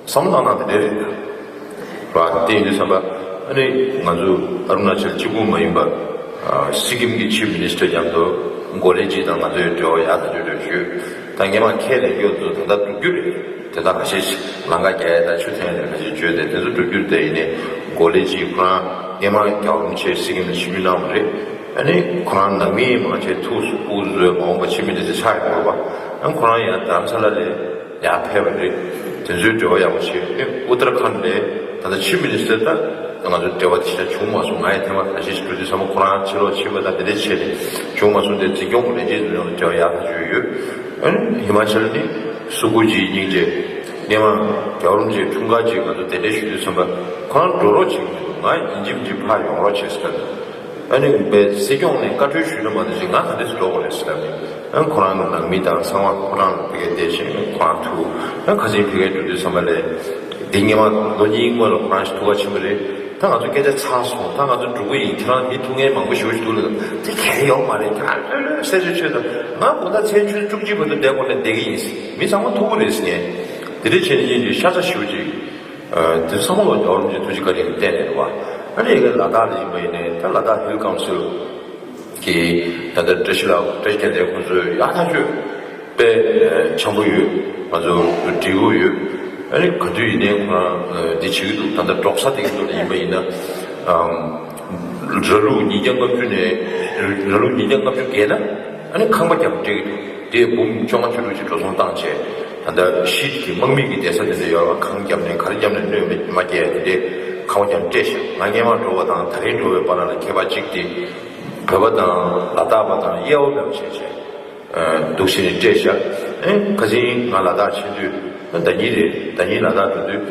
བསམ་བློ་བཏང་སྟངས་དེ་འདྲ་རེད་ད། ར་དེ་ཡིན་དུས་ཙམ་པ་ཨ་ནི་ང་ཚོ་ཨ་རུ་ན་ཅལ་གཅིག་པུ་མ་ཡིན་པ། ཨ་སི་ཀིམ་གྱི་ཆིབ་མི་ནི་སི་ཊར་མཉམ་དུ་གོ་ལེ་ཇི་དང་ང་ཚོའི་འབྲེལ་བ་ཡག་ཐག་ཆོད་འགྲོ་ཞུས། ད་སྔས་མ་ཁས་ལེན་རྒྱུ་ཚོ་ད་ལྟ་འགྲུབ་རྒྱུ་རེད། དེ་དག་ཁ་ཤས་ཤིག་ལམ་ཁ་རྒྱག་ཡས་དང་ཆུ་འཐེན་ཡས་དེ་ཁ་ཤས་བརྗོད་དེ་དེ་ཚོ་འགྲུབ་རྒྱུ་རེད། དེ་ཡིན་ནའི་གོ་ལེ་ཇི་ཁོ་རང་སྔས་མ་རྒྱལ་བ་རིན་པོ་ཆེ་སི་ཀིམ་ལ་ཆིབས་བསྒྱུར་གནང་བ་རེད། ཨ་ནི་ཁོ་རང་ནང་མི་མང་ཆེ་ཐུགས་སུ་སྤུ་གུ་ཚོས་མ་འོངས་པ་ཆིབས་མི་ནི་སི་ཊར་ཆགས་ཡོད་པ། ཨ་ཁོ་རང་ཡང་དྷ་རམ་ས་ལ་ལ་ཡར་ཕེབས་པ་རེད། དེ་ཚོའི་འབྲེལ་བ་ཡག་པོ་བྱས། ཨ་ཨུ་ཏར་ཁཱན་ལ་ད་ལྟ་ཆིབས་མི་ནི་སི་ཊར་ད་ང་ཚོ་འབྲེལ་བ་དེ་ཞེ་དྲག་བྱུང་མ་སོང་། ང་ཡང་ཐེངས་མ་ཁ་ཤས་ཤིག་འགྲོ་དུས་ཚང་མ་ཁོ་རང་ཕྱི་ལོགས་ཕྱིན་པ་དང་དེ་འདྲ་བྱས་ནས་བྱུང་མ་སོང་། དེ་འཛིན་སྐྱོང་གི་ལས་བྱེད་ཚོ་ཡང་འབྲེལ་བ་ཡག་ཐག་ཆོད་ཡོད། ཨ་ནི་ཧི་མ་ཅལ་ནི་སུ་ཀུ་ཇི་སྙིང་རྗེ། སྔས་མ་རྒྱལ་བ་རིན་པོ་ཆེའི་འཁྲུངས་སྐར་ཅིག་ང་ཚོ་གདན་འདྲེན་ཞུ་དུས་ཙམ་པ་ཁོ་རང་འགྲོ་རོགས་བྱེད་ཀྱི་འདུག་ང་ཡིན་གཅིག་མིན་གཅིག་ཕར་ཡོང་རོགས་བྱེད་ཟེར་ལབ་ནས། ཨ་ནི་བའི་སྲིད་སྐྱོང་ནས་བཀའ་འཁྲོལ་ཞུས་ན་མ་གཏོགས་ཅིག་ང་ག་འདྲས་སུ་འགྲོ་དགོས་རེད་ཟེར་ལབ་ནས། ཨ་ཁོ་རང་གི་ནང་མི་དང་ཚང་མ་ཁོ་རང་ལ་ཕ་གིར་བསྡད་བྱས་ཁོ་རང་ཐུག་ཨ་ཁ་སང་ཕ་གིར་འགྲོ་དུས་ཙམ་པ་ལས་འདི་སྔས་མ་ལོ་གཉིས་སྔོན་ལ་ཁོ་རང་ཞིག་ཐུག་ག་ཕྱིན་པ་རེད། ད་ང་ཚོ་སྐད་ཆ་ཚར་སོང་། ད་ང་ཚོ་འགྲོ་གི་ཡིན། ཁྱེད་རང་མི་ཐུག་མཁན་མང་པོ་ཞེ་པོ་ཞིག་འདུག་ལབ། དེ་གལ་ཡོད་མ་རེད། ཁྱེད་རང་ལྷོད་ལྷོད་གསལ་བཤད་བྱོས་དང་། ང་དགོང་དག་མཚན་ཆུ་ཚོད་བཅུ་གཅིག་བར་དུ་བསྡད་དགོས་ནས་བསྡད་ཀྱི་ཡིན། མི་ཚང་མ་ཐུག་གི་རེད་ཟེར་ནས། དེ་འདྲ་བྱས་ནས་ཉིན་གཅིག་ཤ་ཚ་ཞེ་པོ་ཅིག་ཨ་དེ་ཚང་མ་ལ་རྒྱལ་བ་རིན་པོ་ཆེའི་ཐུགས་རྗེ་བཀའ་དྲིན་གྱིས་བརྟེན་ནས་རེད་བ། ཨ་ནི་ཡ་གི་ལ་དྭགས་ལ་ཡིན་པ་ཡིན་ནའི་ད་ལ་དྭགས་ཧིལ་ཀའུན་སིལ་གྱི་ད་ལྟ་བཀྲ་ཤིས་ལགས་བཀྲ་ཤིས་རྒྱལ་མཚན་ཁོང་ཚོས་ཡག་ཐག་ཆོད་དཔེ་འཆམ་པོ་ཡོད། ང་ཚོ་འབྲེལ་བ་ཡོད། ཨ་ནི་ག་དུས་ཡིན་ནའི་ཁོ་རང་འདི་བྱེད་ཀྱི་འདུག་ད་ལྟ་འབྲོག་ས་དེ་གི་ཐོག་ལ་ཡིན་པ་ཡིན་ན་ཨམ་ར་ལུག་ཉིས་བརྒྱ་ལྔ་བཅུ་ནས་ར་ལུག་ཉིས་བརྒྱ་ལྔ་བཅུ་བརྒལ་ན། ཨ་ནི་ཁང་པ་རྒྱབ་སྤྲད་ཀྱི་འདུག་དེ་འབུམ་བཅོ་ལྔ་བཅུ་དྲུག་ཅིག་འགྲོ་སོང་བཏང་བྱས། ད་ལྟ་ཤིད་ཀྱི་དམག་མི་གི་བསྡད་ས་དེ་འདྲ་ཡོད་ར། ཁང་བརྒྱབ་ནས་ག་རེ་བརྒྱབ་ནས་གནོད་མི་མ་སྐྱེལ་དེ་འདྲའི་ཁང་པ་རྒྱབ་སྤྲད་ཤག་ང་སྔས་མ་འགྲོ་བ་དང་ད་རིང་འགྲོ་བའི་བར་ལ་ཁྱད་པར་གཅིག་དེ་བོད་པ་དང་ལ་དྭགས་པ་དང་དབྱེ་བ་མེད་པ་བྱས་བྱས་འདུག་བྱས་ནས་སྤྲད་ཤག་ཨེ་ཁ་སང་ང་ལ་དྭགས་ཕྱིན་དུས་ཟླ་ཉིན་རེད། ཟླ་ཉིན་ལ་དྭགས་འགྲོ་དུས།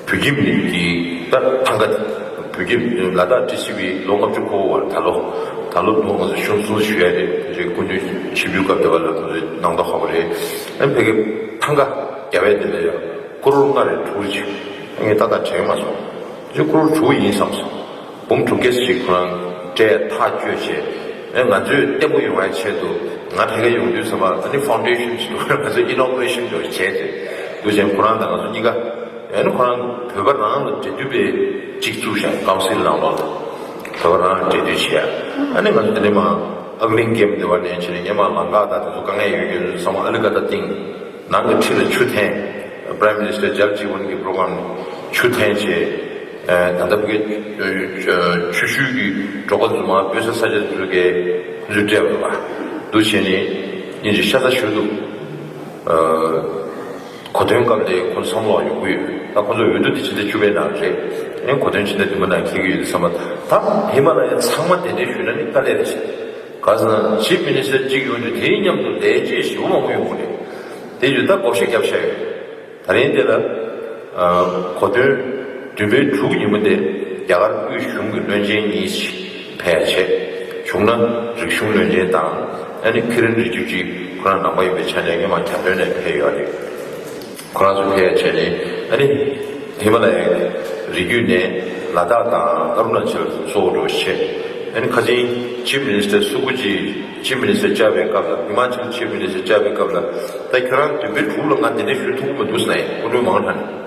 བོད་ཁྱིམ་གྱི་ད་ཐང་ག་བོད་ཁྱིམ་ལ་དྭགས་ཀྲི་སི་བི་ལོ་ལྔ་བཅུ་འཁོར་བར་ད་ལོ་ད་ལོ་ལོ་ང་ཚོ་ཤོང་སོང་ཞུ་ཡ་རེད། རེད་སྐུ་མདུན་ཆིབས་བསྒྱུར་སྐབས་དེ་བ་ལ་ང་ཚོ་གནང་དོ་ཧ་གོ་རེད། ཨ་ཕ་གི་ཐང་ག་རྒྱ་བལ་དེ་ལ་ཡ་ཀོ་རོར་ལྔ་རེ་དྲུག་རེ་ཅིག་ངས་ཏག་ཏག་དྲན་མ་སོང་། ཅིག་ཀོ་རོར་དྲུག་ཡིན་བསམ་སོང་། འབུམ་དྲུག་བརྒྱ་ཞིག་ཁོ་རང་སྤྲད་ཐག་གཅོད་བྱས། ཨེ་ང་ཚོས་བརྟན་པོ་ཡོང་བའི་ཆེད་དུ་ང་ཕ་གིར་ཡོང་དུས་ཙམ་པ་ཨ་ནི་ཕའུན་ཌེ་ཤན་ཞིག་འདུག་ང་ཚོས་ཨི་ནོ་གུ་རེ་ཤན་འདྲ་བོ་བྱས་ཏེ་འདུག་ཅིང་ཁོ་རང་དང་ང་ཚོ་གཉིས་ཀ་ཨ་ནི་ཁོ་རང་བོད་པ་རང་ལ་འབྲེལ་མཐུད་པའི་གཅིག་བཙུགས་ཤག་ཀའུན་སིལ་ནང་ལོགས་ལ་བོད་པ་རང་ལ་འབྲེལ་མཐུད་བྱས། ཨ་ནི་ང་ཚོ་དེ་ནས་མར་ཨག་ལིང་ཀེམ་དེ་བ་ནས་ཕྱིན་ནས་སྔོན་མ་ལམ་ཁ་དང་དེ་ཚོ་དཀའ་ངལ་ཡོད་རྒྱུ་ཚང་མ་ཨ་ལི་ཀ་ད་ཏིང་། ནང་གི་ཁྲི་ལ་ཆུ་འཐེན། Prime Minister Jal Jeevan གི་པྲོ་གྷ་རམ་ཆུ་འཐེན་བྱས། ད་ལྟ་བུ་གའི་ཆུ་ཤུལ་གྱི་འབྲོག་པ་ཚོ་མར་སྤོས་ས་ས་ཆ་ཚོ་གའི་ཁོ་ཚོས་སྤྲད་པ་འདུག་བྱས་ནས་ཉིན་ཞིག་ཤ་ཚ་ཞུ་འདུག་གོ་སྟོན་སྐབས་ལས་ཁོ་ཚོ་བསམ་བློ་ཡོང་གི་ཡོད། ད་ཁོ་ཚོ་འོས་བསྡུ་དེ་ཕྱི་ཟླ་བཅུ་པའི་ནང་རེད། ཨེ་གོ་སྟོན་ཕྱི་ཟླ་བདུན་པ་ནང་འཁེལ་གྱི་ཡོད་དུས་ཙམ་པ་ད་ཧི་མ་ལ་ཡ་ཚང་མ་གདན་འདྲེན་ཞུས་ན་ནི་དཀའ་ལས་རེད་ཤག་ག་ཟེར་ན་ཆིབ་མི་ནི་སི་ཊར་གཅིག་ཡོང་དུས་དེའི་མཉམ་དུ་ལས་བྱེད་ཞེ་པོ་མང་པོ་ཡོང་གི་རེད། དེ་ཡོད་ད་བགོ་བཤའ་བརྒྱབ་བཞག་ཡོད། ད་རིང་འདི་ལ་གོ་སྟོན་བདུན་པའི་དྲུག་ཉིན་མོ་དེ་རྒྱ་གར་དབུས་གཞུང་གི་བློན་ཆེན་གཉིས་ཕེབས་བྱས། བྱུང་ན་རིག་གཞུང་བློན་ཆེན་དང་། ཨ་ནི་ཁི་རན་རི་རྒྱུད་ཅིག་ཁོ་རང་ནང་པ་ཡིན་པའི་ཆ་ནས་སྔོན་མ་གྱ་སྟོན་ནས་ཕེབས་ཡོད་རེད། ཁོ་རང་ཚོ་ཕེབས་བྱས་ནས། ཨ་ནི་ཧི་མ་ལ་ཡའི་རི་རྒྱུད་ནས་ལ་དྭགས་དང་ཨ་རུ་ན་ཅལ་གཙོ་བོ་འགྲོ་བྱས། ཨ་ནི་ཁ་སང་ཆིབ་མི་ནི་སི་ཊར་སུ་ཀུ་ཇི་ཆིབ་མི་ནི་སི་ཊར་བཅར་བའི་སྐབས་ལ། ཧི་མ་ཅལ་ཆིབ་མི་ནི་སི་ཊར་བཅར་བའི་སྐབས་ལ། ད་ཁྱོད་རང་བདུན་པའི་དྲུག་ལ་ང་འདི་འདྲ་ཞུ་ཐུབ་ཀྱི་མི་འདུག་ཟེར་ནས་སྐུ་མགྲོན་མང་དྲགས་ནས།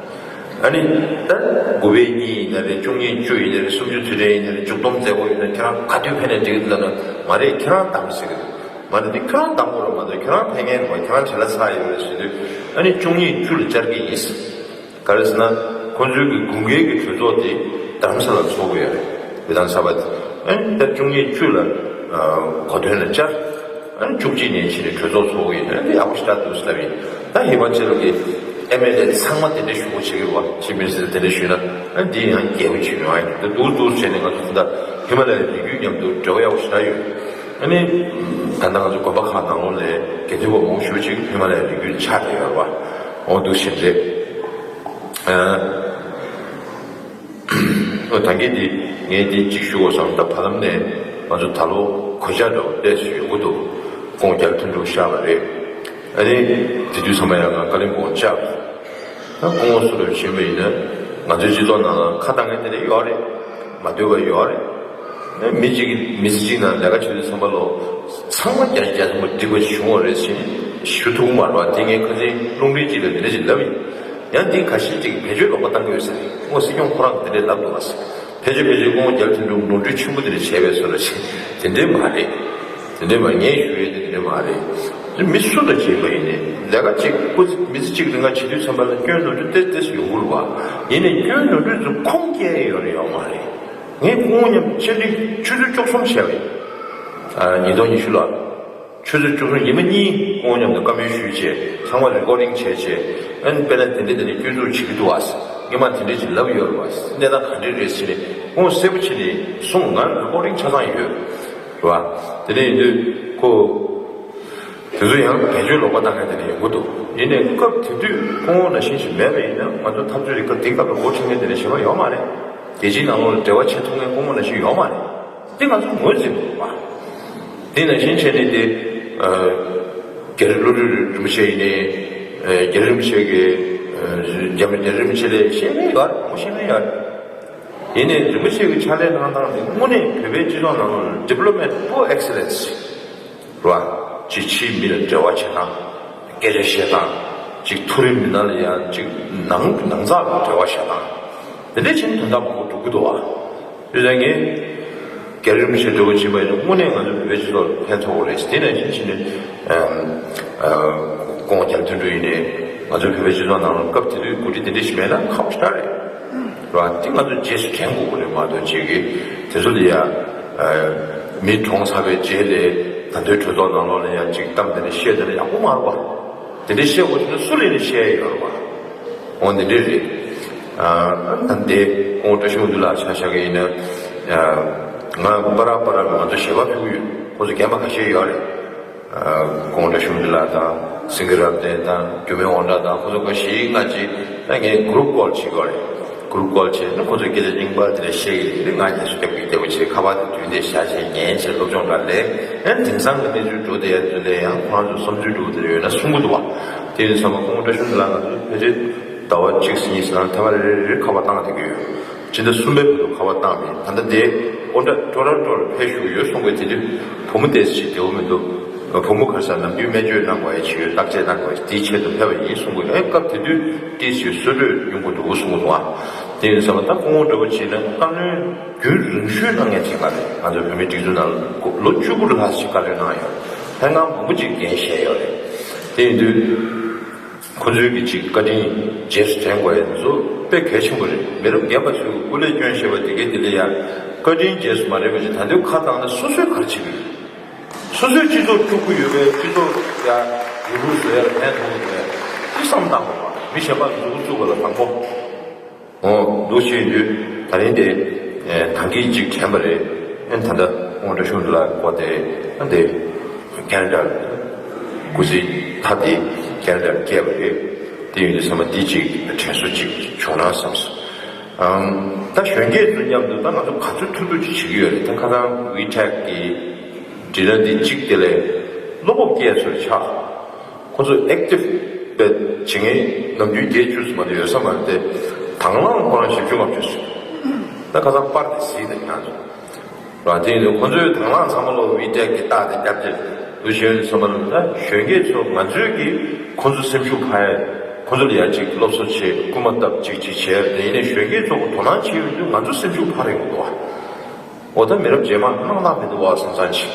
ཨ་ནི་ད་དགུ་པའི་གཉིས་ཡིན་ན་རེད། བཅུ་གཉིས་བཅུ་ཡིན་ན་རེད། སུམ་ཅུ་དུས་དྲན་ཡིན་ན་རེད། མཇུག་སྡོམ་མཛད་སྒོ་ཡིན་ན། ཁྱེད་རང་ག་དུས་ཕེབས་ནས་འགྲིག་གི་འདུག་ལབ་ན། མ་རེད། ཁྱེད་རང་བདམས་ཟེར་གི་འདུག་མ་རེད། འདི་ཁྱེད་རང་བདམས་དགོས་རེད་མ་གཏོགས། ཁྱེད་རང་ཕེབས་མཁན་རེད་པ། ཁྱེད་རང་བྱས་ལ་ཚར་ཡོད་རེད་ཟེར་དུས། ཨ་ནི་བཅུ་གཉིས་བཅུ་ལ་བཅར་གི་ཡིན། ག་རེ་ཟེར་ན། ཁོང་ཚོའི་གི་དགུན་ཁའི་གི་གྲོས་ཚོགས་དེ་རྡ་རམ་ས་ལར་ཚོགས་ཀྱི་ཡོད་རེད། བི་དྷན་ས་བྷ་དེ། ཨ་ནི་ད་བཅུ་གཉིས་བཅུ་ལ་གོ་སྟོན་ལ་བཅར། ཨ་ནི་བཅུ་གཅིག་ནས་ཕྱིན་ནས་གྲོས་ཚོགས་ཚོགས་ཀྱི་ཡོད་རེད། དེ་ཡག་པོ་ཞེ་དྲག་འདུག་ཟེར་ལབ་ཡིན། ད་ཧི་མ་ཅལ་གྱི་ཨེམ་ཨེལ་ཨེ་ཚང་མ་དེ་འདྲ་ཞུ་སྒོ་བྱེད་ཀྱི་རེད་པ། ཆིབས་མི་སེར་དེ་འདྲ་ཞུས་ན། ཨ་ནི་འདི་ཡང་རྒྱལ་པོ་བྱེད་མྱོང་ཡ་ཡིན། ད་འདུག་འདུག་བྱས་ནས་ང་ཚོ་ད་ལྟ་ཧི་མ་ལ་ཡའི་རི་རྒྱུད་མཉམ་དུ་འབྲེལ་བ་ཡག་པོ་ཞེ་དྲག་ཡོད། ཨ་ནི་ད་ལྟ་ང་ཚོ་དགོན་པ་ཁག་ནང་ལོགས་ལ་དགེ་འདུན་པ་མང་པོ་ཞེ་པོ་ཅིག་ཧི་མ་ལ་ཡའི་རི་རྒྱུད་ཆགས་བསྡད་ཡོད་རེད་པ། འོ་འདུག་བྱས་རེད། ཨ། ད་གིན་འདི་ངས་འདི་གཅིག་ཞུ་དགོས་བསམ། ད་བར་ལམ་ནས་ང་ཚོ་ད་ལོ་གོད་ཆག་འདྲ་བོ་ཏོག་ཙམ་ཡོང་གི་འདུག་སྐུ་ངོ་རྒྱ་ལོ་དོན་གྲུབ་གཤེགས་པ་རེད། ཨ་ནི་དེ་དུས་ཚང་མ་ཡང་ང་ཀ་ལིམ་པོང་བཅར། ད་སྐུ་ངོ་སུ་རུ་ཕྱིན་པ་ཡིན་ན། ང་ཚོའི་སྤྱི་ཚོགས་ནང་ལ་ཁ་བཏང་མཁན་དེ་འདྲ་ཡོད་རེད། མ་འདོད་པ་ཡོད་རེད། ཨ་ནི་མི་གཅིག་གིས་མི་ཚེ་གཅིག་ནང་ལས་ཀ་བྱེད་དུས་ཚང་མ་ལོ། ཚང་མ་བརྒྱ་ཆ་བརྒྱ་ཐམ་པ་འགྲིག་པ་ཞིག་བྱུང་བ་རེད་ཟེར་ཞུ་ཐུབ་ཀྱི་མ་རེད་པ། དེ་ངས་ཁ་སང་རླུང་འཕྲིན་གཅིག་ལ་དེ་འདྲ་ཞིག་ལབ་ཡིན། ཡང་འདི་ཁ་ཤས་ཅིག་བེད་སྤྱོད་ལོག་པ་བཏང་གི་ཡོད་ཟེར། སྔོན་སྲིད་སྐྱོང་ཁོ་རང་གིས་དེ་འདྲས་ལབ་འདུག་ཨ་ཟེར། ཕལ་ཆེར་ཕལ་ཆེར་སྐུ་ངོ་རྒྱ་ལོ་དོན་གྲུབ་ནོར་འཁྲུལ་ཆེན་པོ་དེ་འདྲ་བྱས་པའི་བཟོ་འདྲ་ཞིག་དེ་འདྲས་མ་རེད། དེ་འདྲས་མ། ངས་ཞུ་ཡས་དེ་དེ་འདྲས་མ་རེད། མི་སུ་དང་བྱེད་པ་ཡིན་ནའི་ལས་ཀ་གཅིག་སྐུ་མི་ཚེ་གཅིག་རིང་ལ་བྱེད་དུས་ཙམ་པ་ལ་སྐྱོན་ནོར་འཁྲུལ་ཏོག་ཙམ་ཡོང་གི་རེད་པ། ཡིན་ནའི་སྐྱོན་ནོར་འཁྲུལ་ཚོ་ཁུངས་སྐྱེལ་ཡས་ཡོད་རེད་ཡོད་མ་རེད། ངས་སྐུ་ངོ་མཉམ་ཆེད་སྒྲིག་ཆུ་ཚོད་བཅུ་གསུམ་བྱས་པ་ཡིན། ཨ། ཉིས་སྟོང་ཉི་ཤུ་ལོར། ཆུ་ཚོད་བཅུ་གསུམ། ཉི་མ་གཉིས་སྐུ་ངོ་མཉམ་དུ་བཀའ་མོལ་ཞུས་བྱས། ཚང་མ་རི་ཀོར་ཌིང་བྱས་བྱས། ཨ་ནི་དཔེར་ན་དེ་འདྲ་དེ་འདྲ་སྐྱོན་འཛུགས་བྱེད་ཀྱི་འདུག་ཨ། སྔོན་མ་དེ་འདྲ་ཅིག་ལབ་ཡོད་རེད་པ། གནས་སྟངས་ག་འདྲ་རེད་ཟེར་ནས་སྐུ་ངོ་གསལ་པོ་བྱས་ནས་གསུངས། ང་རི་ཀོར་ཌིང་ཆ་ཚང་ཡོད་རེད་པ། དེ་འདྲ་ཡིན་དུས་ཁོ། དེ་ཚོ་ཡང་བེད་སྤྱོད་ལོག་པ་བཏང་མཁན་དེ་འདྲ་ཡོང་གི་འདུག་ཡིན་ནའི་སྐབས་དེ་དུས་སྐུ་ངོ་ནང་བཞིན་ཞིག་མེད་པ་ཡིན་ན། ང་ཚོ་འཐབ་རྩོད་རིགས་སྐབས་དེའི་སྐབས་ལ་འགོ་ཁྲིད་མཁན་དེ་འདྲ་གཞན་པ་ཡོད་མ་རེད། རྒྱལ་སྤྱིའི་ནང་ལོགས་ལ་འབྲེལ་བ་བྱེད་ཐུབ་མཁན་སྐུ་ངོ་ནང་བཞིན་ཡོད་མ་རེད། དེ་ང་ཚོ་ངོས་འཛིན་དགོས་པ། དེ་ནང་བཞིན་བྱས་ནས་དེ། ཨ། རྒྱ་རི་བློ་གྲོས་རིན་པོ་ཆེ་ཡིན་ནའི། ཨ། རྒྱ་རི་རིན་པོ་ཆེ་གི། ཨ། རྒྱ་མི་རྒྱ་རི་རིན་པོ་ཆེ་ལ་བཤད་མཁན་ཡོད་རེད། མང་པོ་བཤད་མཁན་ཡོད་རེད། ཡིན་ནའི་རིན་པོ་ཆེ་གི་ཕྱག་ལས་གནང་སྟངས་དེ་དངོས་གནས་བོད་པའི་སྤྱི་ཚོགས་ནང་ལ་diplomat par excellence རེད་པ། ཅིག་ཕྱིའི་མི་ལ་འབྲེལ་བ་བྱེད་སྟངས། སྐད་ཆ་བཤད་སྟངས། ཅིག་མཐོ་རིམ་མི་སྣ་ལ་ཡང་ཅིག་ནང་ནང་ཚགས་ཀྱི་འབྲེལ་བ་བྱེད་སྟངས། དེ་འདྲ་བྱས་ན་དོན་དག་མང་པོ་འགྲོ་གི་འདུག་པ། དེ་ལས་ངས་རྒྱ་རི་རིན་པོ་ཆེ་འདྲ་བོ་བྱིན་པ་ཡིན་ན་དངོས་གནས་ང་ཚོ་བོད་པའི་སྤྱི་ཚོགས་ལ་ཕན་ཐོགས་པ་རེད། དེ་ནང་བཞིན་བྱས་ནས། ཨམ། ཨ། སྐུ་ངོ་རྒྱ་ལོ་དོན་གྲུབ་ཡིན་ནའི་ང་ཚོ་བོད་པའི་སྤྱི་ཚོགས་ནང་ལ་སྐབས་དེ་དུས་འགོ་ཁྲིད་དེ་འདྲ་ཞིག་མེད་ན་ཁག་པོ་ཞེ་དྲག་རེད། རེད་པ། དེ་ང་ཚོ་རྗེས་སུ་དྲན་དགོས་ཀྱི་རེད་མ་གཏོགས་ཅིག་གིས་དེ་ཚོ་ལ་ཡ། ཨ། མི་གྲོངས་ཚར་བའི་རྗེས་ལ་ད་ལྟའི་གྲོས་ཚོགས་ནང་ལོགས་ལ་ཡ་ཅིག་གཏམ་དེ་འདྲ་བཤད་དེ་ན་ཡག་པོ་མ་རེད་པ། དེ་འདྲ་བཤད་དགོས་བྱུང་ན་སུ་ལ་ཡིན་ན་བཤད་ཡ་ཡོད་རེད་པ། འོ་དེ་འདྲ་རེད། ཨ། ད་འདི་སྐུ་ངོ་བཀྲ་ཤིས་དབང་འདུས་ལགས་ཆ་བཞག་གི་ཡིན་ན། ཨ། ང་པ་ར་པ་ར་ལ་ང་ཚོ་ཞལ་པར་ཕུལ་གྱི་ཡོད། ཁོང་ཚོ་རྒན་པ་ཁ་ཤས་ཡོད་རེད། ཨ། སྐུ་ངོ་བཀྲ་ཤིས་དབང་འདུས་ལགས་དང་། སེང་གེ་རབ་བརྟན་དང་། འགྱུར་མེད་དབང་གྲགས་དང་། ཁོང་ཚོ་ཁ་ཤས་ལྔ་གཅིག་ད་ངས་group call བྱེད་ཀྱི་ཡོད་རེད། group call བྱས་ན་ཁོ་ཚོས་སྐད་ཆ་རྙིང་པ་དེ་འདྲ་བཤད་ཀྱི་རེད། ང་རྒྱབ་སྐྱོར་རྒྱབ་ཀྱི་བདེ་པོ་བྱས། ཁ་པར་དེ་དུས་འདི་བཞག་བྱས་ཉན་བྱས་སློབ་སྦྱོང་འདྲ་ལས། ཨ། དེང་སང་གི་གནས་ཚུལ་འགྲོ་བསྡད་ཡ་དེ་ལས་ཡང་ཁོ་རང་ཚོ་བསམ་ཚུལ་འགྲོ་བསྡད་ཡོད་ན་གསུང་གི་འདུག་པ། དེ་ཡིན་ཙང་སྐུ་ངོ་བཀྲ་ཤིས་དབང་འདུས་ལགས་ང་ཚོ་ཕལ་ཆེར་ཟླ་བ་གཅིག་གཉིས་ཙམ་ཐེངས་མ་རེ་རེ་རེ་ཁ་པར་བཏང་བསྡད་ཀྱི་ཡོད། སྤྱི་ཟླ་གསུམ་པའི་བར་དུ་ཁ་པར་བཏང་མེད། ད་ལྟ་དེ་ཨོ་ཊ་ཊོ་རོན་ཊོ་ལ་ཕེབས་བཞུགས་ཡོད་གསུང་གི། དེ་དུས་བུ་མོ་དེ་ཞིག་བདེ་པོ་མི་འདུག་བུ་མོ་ག་རེ་ཟེར། ནམ་རྒྱུན་སྨན་བཅོས་གནང་དགོས་ཡ་ཅིག་ཡོད། བརྟག་དཔྱད་གནང་དགོས་ཡ་དེའི་ཆེད་དུ་ཕེབས་པ་ཡིན་གསུང་གི། ཨེ། སྐབས་དེ་དུས་ཏོག་ཙམ་གསོལ་གྲོད་ཉུང་པོ་འདུག་གསུང་གི་འདུག་པ། དེ་ཡིན་ཙང་ད་སྐུ་ངོ་འདྲ་བོ་བྱས་ན་བཀའ་བློན་རྒྱུན་རིང་ཤོས་གནང་མཁན་དེ་ང་རེད། ང་ཚོ་བོད་མིའི་སྒྲིག་འཛུགས་ནང་ལ་ལོ་བཅུ་དགུ་ལྷག་ཅིག་བཀའ་བློན་གནང་ཡོད། ལྷན་ཁང་མང་པོ་ཅིག་འགན་བཞེས་ཡོད་རེད། དེ་ཡིན་དུས། ཁོ་ཚོའི་གི་ཅིག་བཀའ་དྲིན་རྗེས་སུ་དྲན་དགོས་ཡ་དེ་ཚོ་དཔེ་གལ་ཆེན་པོ་རེད། མི་རབས་རྒན་པ་ཚོའི་སྐུ་ལས་བསྐྱོན་བཞེས་པ་དེ་གའི་དེ་ལ་ཡ་བཀའ་དྲིན་རྗེས་སུ་མ་དྲན་པ་ཅིག་ད་དུང་ཁ་བཏང་ན་སོ་སོས་ག་རེ་བྱེད་ཀྱི་ཡོད། སོ་སོའི་སྤྱི་ཚོགས་དཀྲུག་གི་ཡོད་པའི་སྤྱི་ཚོགས་ཡ་ཡུ་གུར་བཟོ་ཡ་ལ་ཕན་ཐོགས་ཀྱི་འདུག་པས། དེ་བསམ་བཏང་དགོས་པ། མི་གཞན་པ་ལ་མཛུབ་གུ་བཙུགས་པ་ལ་དང་པོ། འོ་འདུག་བྱས་ཡོད་དུས་ད་རིང་དེ། ཨེ། ད་གིན་ཅིག་དྲན་པ་རེད། ཨེ། ད་ལྟ་སྐུ་ངོ་བཀྲ་ཤིས་དབང་འདུས་ལགས་སྐོར་དེ། ཨ། དེ་ཁེ་ན་ཌ་ལ་སྐུ་ཚེ་མཐའ་དེ་ཁེ་ན་ཌ་ལ་བསྐྱལ་བ་རེད། དེ་ཡིན་དུས་ཚང་མ་འདི་གཅིག་དྲན་གསོ་གཅིག་བྱུང་ན་བསམས་སོང་། ཨམ། ད་གཞོན་སྐྱེས་ཚོ་མཉམ་དུ་ད་ང་ཚོ་ག་ཚོད་ཐུབ་ཐུབ་ཅིག་བྱེད་ཀྱི་ཡོད་རེད། ད་ཁ་སང་ཝི་ཊེག་གི་སྒྲིག་ལམ་འདི་གཅིག་དེ་ལས་བློ་སྤོབས་སྐྱེས་ཚོར་ཆགས། ཁོ་ཚོ་ཨེག་ཊིབ་བྱེད་མཁན་ནམ་རྒྱུན་བརྒྱད་ཅུ་ཙམ་མ་གཏོགས་ཡོད་ས་མ་རེད་དེ། དང་བླངས་ཁོ་རང་བཞི་བཅུ་ལྔ་བཅུ་ཙམ། ད་ཁ་སང་པར་དེ་གཟིགས་དང་ང་ཚོ། ར་དེ་ཡིན་དུས་ཁོ་ཚོའི་དང་བླངས་ཚང་མ་ལོ་ཝི་ཊེག་གི་རྟགས་དེ་རྒྱབ་སྟེ་འདུ་ཤེས་ཡོད་ཚང་མ་ལ་ད་གཞོན་སྐྱེས་ཚོ་ང་ཚོས་ཀྱིས་ཁོ་ཚོ་སེམས་ཤུགས་འཕར་ཡ། ཁོ་ཚོ་ལ་ཡ་གཅིག་སློབ་གསོ་བྱེད། སྐུལ་མ་བཏབ་གཅིག་གཅིག་བྱས་དེ་ཡིན་ནའི་གཞོན་སྐྱེས་ཚོ་དོ་སྣང་བྱེད་ཡོང་དུས་ང་ཚོ་སེམས་ཤུགས་འཕར་ཡོང་གི་འདུག་བ། འོ་ད་མི་རབས་རྗེས་མ་སྣང་དག་མི་འདུག་བ་སང་སང་ཅིག་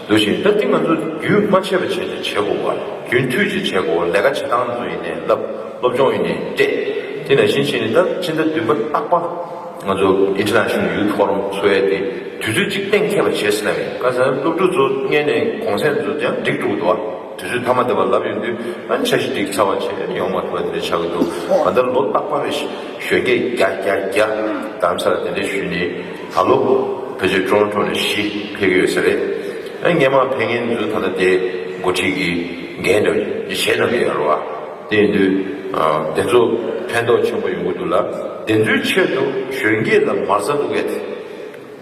འདུ་ཞིང་། ད་འདི་ང་ཚོ་རྒྱུན་མ་ཆད་པ་བྱས་ནས་བྱེད་དགོས་པ། རྒྱུན་མཐུད་ཅིག་བྱེད་དགོས། ལས་ཀ་བྱེད་སྟངས་ཚོ་ཡིན་ནའི་བསླབ། སློབ་སྦྱོང་ཡིན་ནའི་སྤྲད། དེ་ནང་བཞིན་བྱས་ནས་ད་ཕྱི་ཟླ་བདུན་པ་རྟག་པར་ང་ཚོ་International Youth Forum ཚོགས་ཡས་དེ་དུས་ཚོད་གཅིག་གཏན་འཁེལ་བ་བྱས་ཟིན་ན་མེད། ཁ་སང་སློབ་ཕྲུག་ཚོ་སྔས་ནས་གུང་སེང་ཚོ་ཡང་འགྲིག་འགྲོ་གི་འདུག་ཨ། དུས་ཚོད་མཐའ་མ་དེ་བ་ལབ་ཡོང་དུས་ཨ་ནི་འཆར་གཞི་འགྲིག་ཚར་བ་བྱས་ནས་ཡོང་མ་ཐུབ་པ་དེ་འདྲ་ཆགས་ཀྱི་འདུག་གང་ལྟར་ལོ་རྟག་པར་རེ་བཞིན་གཞོན་སྐྱེས་བརྒྱ་བརྒྱ་བརྒྱ་རྡ་རམ་ས་ལ་དེ་འདྲ་ཞུས་ནས་ད་ལོ་ཕལ་ཆེར་ཊོ་རོན་ཊོ་ནས་བཞི་ཕེབས་ཀྱི་ཡོད་ས་རེད། ཨ་སྔས་མ་ཕེབས་མཁན་ཚོ་ད་ལྟ་དེ་འགོ་ཁྲིད་ཀྱི་འགན་འདྲ་བཞེས་གནང་གི་ཡོད་རེད་བ། དེ་ཡིན་དུས་ཨ་དེ་ཚོ་ཕན་ཐོགས་ཆེན་པོ་ཡོང་གི་འདུག་ལ། དེ་ཚོའི་ཆེད་དུ་གཞོན་སྐྱེས་ལ་མ་རྩ་གཏུག་ཡས་དེ།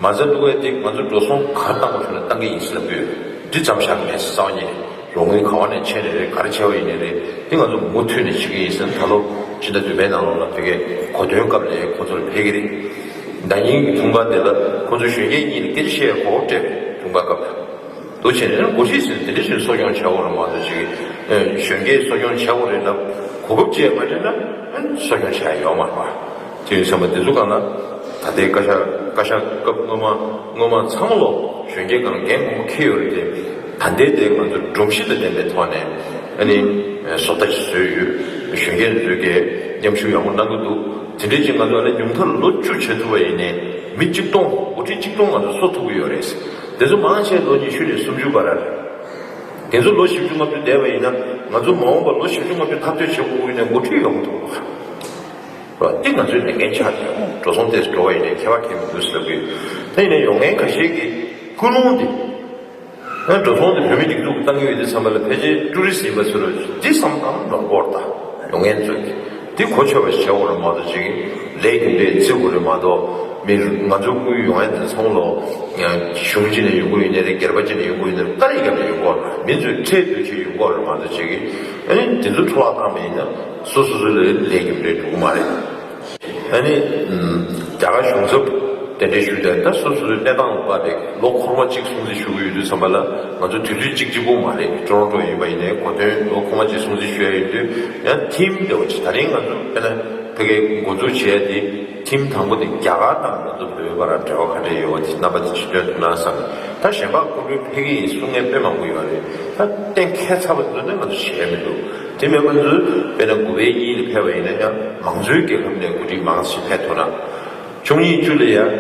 མ་རྩ་གཏུག་ཡས་དེ་ང་ཚོ་འགྲོ་སོང་ག་རེ་བཏང་དགོས་བྱུང་ན་བཏང་གི་ཡིན་ཟེར་ལབ་ཀྱི་ཡོད། འདི་ཙམ་བཞག་གི་མེད་ཟེར། རྩ་བ་ཉིད་ནས་རོགས་དངུལ་ག་བ་ནས་ཆད་ནས་རེད། ག་རེ་ཆད་པ་ཡིན་ནའི་རེད། དེ་ང་ཚོ་མུ་མཐུད་ནས་བྱེད་ཀྱི་ཡིན་ཟེར། ད་ལོ་ཕྱི་ཟླ་བདུན་པའི་ནང་ལོགས་ལ་ཕ་གིའི་གོ་སྟོན་སྐབས་ལ་ཁོ་ཚོར་ཕེབས་ཀྱི་རེད། ཟླ་ཉིན་གྱི་འཁྲུངས་སྐར་དེ་ལ་ཁོ་ཚོ་གཞོན་སྐྱེས་གཉིས་ལ་སྐད་ཆ་བཤད་གོ་སྤྲད་པའི་འཁྲུངས་སྐར་སྐབས་ལ། འདུག་བྱས་ནས་འགོ་ཁྲིད་ཟེར་ནས་དེ་འདྲ་ཞིག་གསོ་སྐྱོང་བྱ་དགོས་རེད་མ་གཏོགས་ཅིག་གཞོན་སྐྱེས་གསོ་སྐྱོང་བྱ་དགོས་རེད་ལབ་གོ་སྐབས་ཅིག་མ་སྤྲད་ན་གསོ་སྐྱོང་བྱ་ཡ་ཡོད་མ་རེད་པ། དེ་ཡིན་ཙང་མ་དེ་ཚོ་གང་ལ་ད་ལྟའི་བཀའ་ཤག་བཀའ་ཤག་སྐབས་སྔོན་མ་སྔོན་མ་ཚང་མ་ལོ་གཞོན་སྐྱེས་གང་འགན་གོང་འཁེལ་ཡོད་རེད་དེ། ད་ལྟའི་དེ་ང་ཚོ་སྒྲོམ་གཞི་དང་ལྡན་པའི་ཐོག་ནས་ཨ་ནི་བཟོ་ལྟ་ཞིག་བཟོས་ཡོད། གཞོན་སྐྱེས་ཚོས་ཀྱི་མཉམ་ཞུགས་ཡག་པོ་གནང་གི་འདུག་དེ་འདྲའི་ཅིག་ང་ཚོ་ཨ་ནི་ཉུང་མཐར་ལོ་བཅུ་བྱེད་ཐུབ་པ་ཡིན་ནའི་མི་གཅིག་སྟོང་འགོ་ཁྲིད་གཅིག་སྟོང་ང་ཚོ་གསོ་ཐུབ་ཀྱི་ཡོད་རེད། དེ་ཚོ་མང་ཆེ་ལོ་ཉི་ཤུ་ནས་སུམ་ཅུ་བར་རེད། དེ་ཚོ་ལོ་བཞི་བཅུ་ལྔ་བཅུ་བསྡད་པ་ཡིན་ན་ང་ཚོ་མ་འོངས་པ་ལོ་བཞི་བཅུ་ལྔ་བཅུ་འཐབ་རྩོད་བྱེད་དགོས་ཀྱི་ཡོད་ན་འགོ་ཁྲིད་ཡོང་ཐུབ་པ་རེད། འདི་ང་ཚོའི་ལས་འགན་ཆགས་ཡོད། འགྲོ་སོང་ཏོག་ཙམ་འགྲོ་བ་ཡིན་ནའི་ཁྱད་པར་གང་ཡང་མི་འདུག་ཟེར་ལབ་ཀྱི་ཡོད། ད་ཡིན་ནའི་ཡོང་མཁན་ཁ་ཤས་ཀྱིས་ཀུན་སློང་འདི། ཡང་འགྲོ་སོང་དེ་བོད་མི་སྒྲིག་འཛུགས་ཀྱིས་བཏང་གི་ཡོད་དུས་ཙམ་པ་ལ་ཕལ་ཆེར་ཊུ་རི་སི་ཡིན་པ་ཚོ་ལ་འདི་བསམ་སྟངས་འདྲ་པོ་རེད། ད་ཡོང་མཁན་ཚོས་ཀྱིས་འདི་གོ་ཆོད་པ་ཞིག་བྱ་དགོས་རེད་མ་གཏོགས་ཅིག་ལས་རྒྱུ་འབྲས་བརྩི་དགོས་རེད་མ་གཏོགས། མི་ང་ཚོ་སྐུའི་ཡོང་མཁན་དེ་ཚང་ལོ་གཞུང་གཅིག་ནས་ཡོང་གི་ཡོད་ནའི་རེད། སྒེར་པ་གཅིག་ནས་ཡོང་གི་ཡོད་ནའི་རེད། ཏཱ་ལའི་རྒྱབ་ནས་ཡོང་གི་ཡོད་རེད། མི་ཚོས་ཁྲལ་བསྡུ་བྱས་ཡོང་གི་ཡོད་རེད་མ་གཏོགས་ཅིག་ཨ་ནི་དེ་ཚོ་འཕྲོ་བརླག་བཏང་བ་ཡིན་ན་སོ་སོ་སོ་ལ་ལས་རྒྱུ་འབྲས་འགྲོ་གི་མ་རེད། ཨ་ནི། ཨམ། རྒྱ་གར་གཞུང་ཚབ་གདན་འདྲེན་ཞུས་ཏེ་ད་སོ་སོ་སོའི་གནས་སྟངས་ལ་དཔག་སྟེ་ལོ་འཁོར་མ་གཅིག་སྲུང་བརྩི་ཞུ་གི་ཡོད་དུས་ཙམ་པ་ལ་ང་ཚོ་དུས་ཚོད་གཅིག་གཅིག་པོ་མ་རེད། ཊོ་རོན་ཊོ་ཡིན་པ་ཡིན་ནའི་གོ་སྟོན་ལོ་འཁོར་མ་གཅིག་སྲུང་བརྩི་ཞུ་ཡ་ཡིན་དུས་ཡང་ཐིམ་འདྲ་བོ་ཅིག་ད་རིང་ང་ཚོ་དཔེར་ན་ཕ་གིའི་འགོ་འཛུགས་བྱས་ཏེ་ཐིམ་དང་པོ་དེ་རྒྱ་གར་དང་ང་ཚོ་བོད་པའི་བར་འབྲེལ་བ་ག་འདྲ་ཡོད་པ་དེ་རྣམ་པ་དེ་ཅིག་སྟོན་ཐུབ་ན་བསམ། ད་གཞན་པ་སྐུ་མགྲོན་ཕེབས་ཀྱི་ཡིན་གསུང་མཁན་དཔེ་མང་པོ་ཡོད་རེད། ད་གཏན་འཁེལ་ཚར་བ་ཚོ་ནི་ང་ཚོ་བྱས་མི་འདུག་དེ་མིན་པ་ཚོས་དཔེར་ན་དགུ་པའི་གཉིས་ལ་ཕེབས་པ་ཡིན་ན་ཡང་མང་གཙོའི་རྒྱལ་ཁབ་ནས་འགོ་ཁྲིད་མང་ཆེ་ཕེབས་ཐུབ་ན། བཅུ་གཉིས་བཅུ་ལ་ཡང་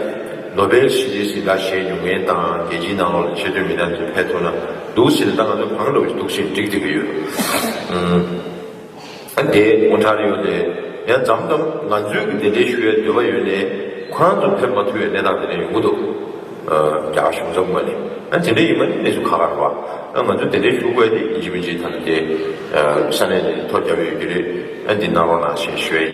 ནོ་བེལ་ཞི་བདེའི་གཟེངས་རྟགས་བཞེས་མྱོང་མཁན་དང་རྒྱལ་སྤྱིའི་ནང་ལོགས་ལ་ཆེ་མཐོའི་མི་སྣ་ཚོ་ཕེབས་ཐུབ་ན་འདུག་ཟེར་ནས་ད་ང་ཚོ་གང་འདྲ་བོ་ཞིག་འདུག་ཟེར་འགྲིག་བསྡད་ཀྱི་ཡོད། ཨ་དེ་ཨོན་ཊ་རི་ཡོ་དེ་ཡང་མཚམས་མཚམས་ང་ཚོས་ཀྱི་གདན་འདྲེན་ཞུ་ཡའི་འདོད་པ་ཡོད་ནའི་ཁོ་རང་ཚོ་ཕེབས་མ་ཐུབ་པའི་གནས་སྟངས་དེ་འདྲ་ཡོང་གི་འདུག་རྒྱ་གར་གཞུང་ཚབ་ངོས་ནས། ཨ་དེ་འདྲ་ཡིན་པ་ནི་གནས་ཚུལ་ཁག་ཁག་རེད་བ། ཨ་ང་ཚོ་གདན་འདྲེན་ཞུ་དགོས་དེ་ཡིན་གཅིག་མིན་གཅིག་ད་ནི་དེ་ས་གནས་ནས་ཐོ་རྒྱབ་ཡོད་ཀྱི་རེད། ཨ་འདི་གནང་རོགས་གནང་ཞེས་ཞུ་ཡ་ཡིན།